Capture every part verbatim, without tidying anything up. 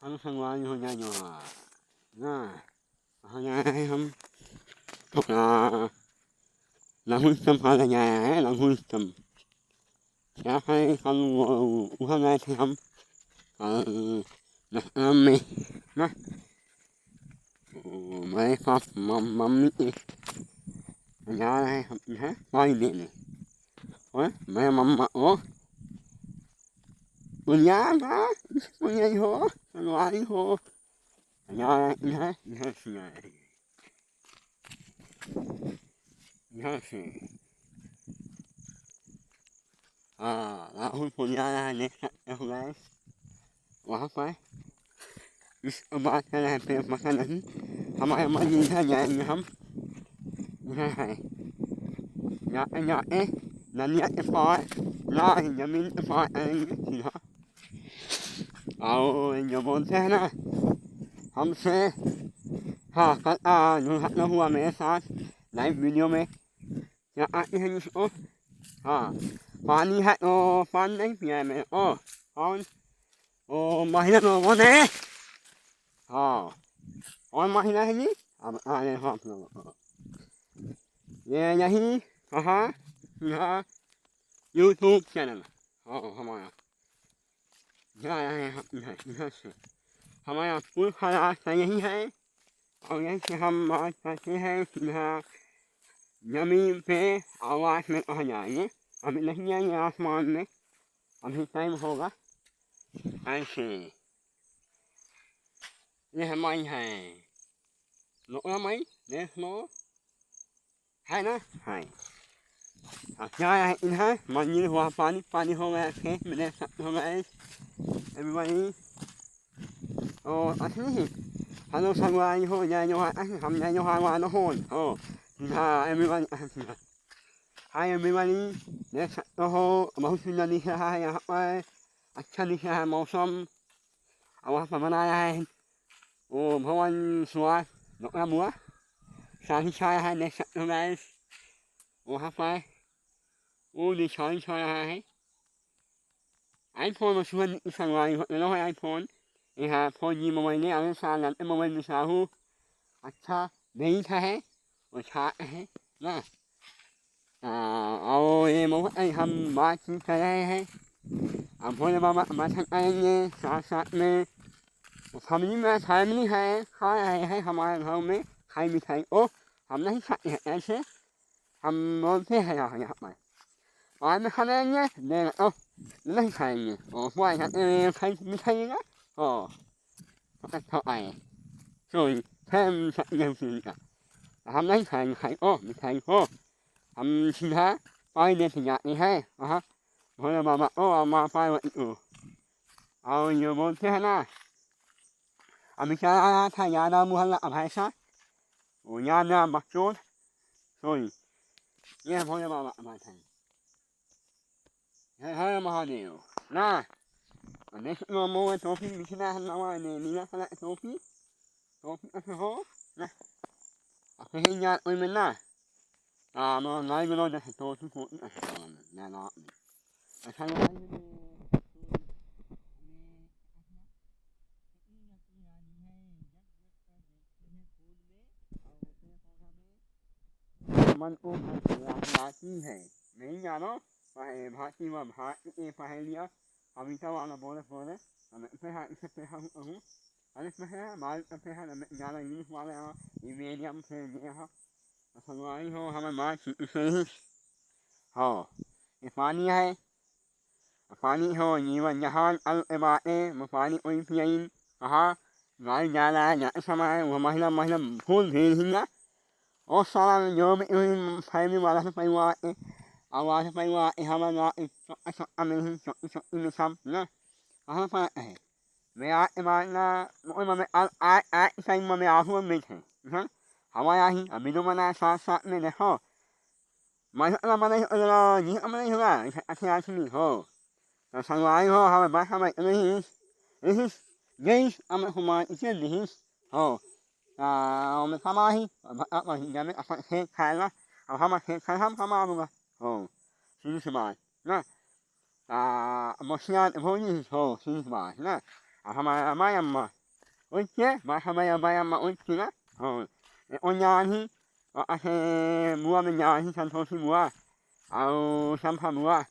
हम संगवारी हो जाए जो हाँ। ना, कहाँ जाए हैं हम? थोड़ा लघु स्तंभ वाला जाए हैं, लघु स्तंभ। क्या है, हम वो, वहाँ गए थे हम, अ, लखनऊ में, ना? वो, मेरे पास मम-, मम्मी के जा रहे हैं हम, हैं, पानी देने। और मैं मम्मा, ओ, पुनिया ना, पुनिया ही हो, संगवारी हो, जा रहे हैं, हैं, हैं, सुना है। यहाँ से, हाँ, राहुल पुनिया रहा है, देख सकते हो guys। वहाँ पर इस बात का रहते हैं, पता नहीं, हमारे मन इधर जाएंगे हम, इधर है, जाते जाते नदिया के पार, ना ही जमीन के पार आएंगे सीधा। और जो बोलते हैं ना, हमसे, हाँ, कल, आ, दुर्घटना हुआ मेरे साथ, लाइव वीडियो में, क्या आते हैं जिसको, हाँ, पानी है तो पानी नहीं पिया है मेरे को। और वो महिला लोगों ने, हाँ, और महिला है जी, अब आ रहे हो आप लोगों को। ये यही कहा, यहाँ YouTube चैनल, हाँ, हमारा। जा रहे हैं हम इधर, इधर से। हमारा पुल का रास्ता यही है, और यहीं से हम मार्च करते हैं सीधा जमीन पे, आवास में कहाँ जाएंगे। अभी नहीं जाएंगे आसमान में, अभी टाइम होगा। ऐसे ये हमारी है, नोकरा माई, देख लो, है ना? है। अब क्या है, इधर मंदिर हुआ, पानी पानी हो गया, खेत में देख सकते हो guys, everybody। और असली ही, हेलो संगवारी हो, जय जोहार, असली हम जय जोहार वाला हो, हो। हाँ, everybody, हाँ, everybody, देख सकते हो, बहुत सुंदर दिख रहा है यहाँ पर, अच्छा दिख रहा है मौसम। और वहाँ पर बनाया है वो भवन सुवास, नोकरा मुआ, शाही छाया है, देख सकते हो guys। वहाँ पर वो निशान छा रहा है। iPhone में सुबह संगवारी हो, लो है iPhone। यहाँ four G मोबाइल है, अगले साल नए मोबाइल में चाहूँ। अच्छा, नहीं था है, वो छा है ना। आ, और ये मोबाइल हम बातचीत कर रहे हैं। अब भोले बाबा का दर्शन करेंगे, साथ साथ में फैमिली में, फैमिली है, खा रहे हैं हमारे घर में खाई मिठाई। ओ, हम नहीं खाते हैं ऐसे, हम बोलते हैं यहाँ, यहाँ पर। बाद में खा लेंगे, नहीं तो नहीं खाएंगे। ओ, वो यहाँ पे खाई मिठाई ना, ओ, तो आए। सॉरी, फैमिली का। हम नहीं खाएंगे खाई, ओ, मिठाई को। हम सीधा पानी लेके जाते हैं वहाँ, भोले बाबा को और माँ पार्वती को। और ये बोलते हैं ना, अभी चला रहा था यादव मोहल्ला अभैसा, वो यादव बकचोद, सॉरी, ये भोले बाबा अभैसा। हर हर महादेव। ना, देख लो, मोर टोपी बिछना है, नवा ने नीला कलर टोपी, टोपी ऐसे हो ना, अब कहीं जा कोई में ना, आ, मैं नहीं मिलो, जैसे टोपी, टोपी ऐसे हो ना, ना, ना। ऐसा नहीं है। मन को भाती है, नहीं जानो, भाई, भाती में भाती के पहलिया, अभी तो वाला बोले, बोले, हम पे हाँ, इसे पे हम कहूँ, अरे पे है, माल पे है, मैं जाना यूं वाले हाँ, ये मीडियम से ये हाँ, संगवारी हो, हमें माल इसे ही, हाँ, ये पानी है, पानी हो, जीवन जहान, अल एबाए, वो पानी उई पियइन, कहा, गाय जा रहा है, जाते समय, वो महिला, महिला फूल भीड़ ही ना, और सारा जो भी उई फैमिली वाला से परिवार है, आवाज परिवार है, हमारा, छोटा, छोटा में ही, छोटी, छोटी में सब ना, कहाँ पर है? मैं आ, मैं ना, मैं, मैं, आ, आ, आ, टाइम में मैं आहू में थे, हाँ? हमारा ही, अभी तो मना साथ, साथ में देखो, मैं ना, मना ही, मना ही होगा, अच्छे आदमी हो। तो संगवारी हो, हमें बात हमें नहीं, नहीं, नहीं, हमें हमारे इसे नहीं हो। आ, हमें समाही, अब, अब, अब, अब, खेत खाएगा, अब हम खेत खाए, हम कमा लूँगा। हो, सीधी सी बात, ना? आ, मसीहा, वो नहीं हो, सीधी सी बात, ना? हमारा मायम्मा। ओइसे, मैं हमारा मायम्मा ओइसे ना। हाँ। ए, ओ जाही, ओ अहे मुआ में जाही, संतोषी मुआ। अउ संभा मुआ।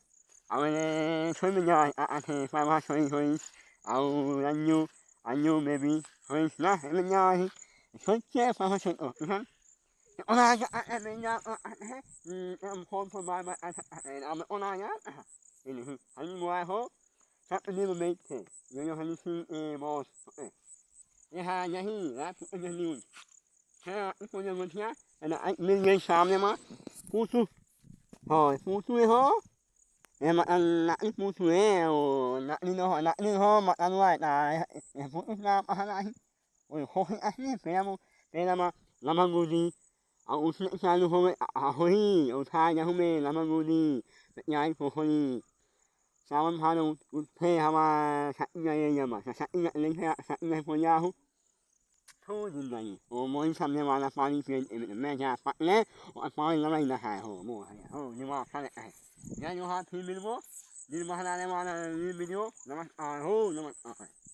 अउ एने सोई में जाही, आ, अहे पावा सोई होई। अउ रंजू, अंजू बेबी होई ना, एमे जाही। सोई के पावा सोई ओ, इहन। ओना जा, आ, आ, मैं जा, आ, आ, है। हम्म, हम फोन पर बार बार आ, आ, आ, आ, मैं ओना जा, आ, आ, इन्हीं, हम मुआ हो, सब इन्हीं में बैठ थे। ये जो हनी सिंह, ए, बॉस, ए। ये हाँ, यही, रात को यही न्यूज़। हाँ, इसको जो मुझे, है ना, आ, मिल गई सामने माँ, पूछू। हाँ, पूछू ये हो। ये माँ, आ, ना, ये पूछू ये, ओ, ना, ये नो, ना, ये हो, माँ, आ, ना, ना, ये, ये पूछू ना, आ, ना, ये। Oi, hohi ahne, pena mo, pena ma, lama gudi. Au usne chalu home, a, a, hohi, au tha ya home, lama gudi. Yai ho hohi. Sawan hano, ut, ut, phe hama, sa, ya, ya, ya, ma, sa, sa, ya, ya, ya, sa, ya, ho, ya, ho. Thu din dai. O, mo in samne wala pani pen, em, em, me ja, pa, le, o, pani lama ina hai, ho, mo, hai, ho, ni ma, sa, le, hai. Ya, yo, ha, thi, mil, mo. Din ma, ha, le, ma, na, ni, video, lama, a, ho, lama, a, hai.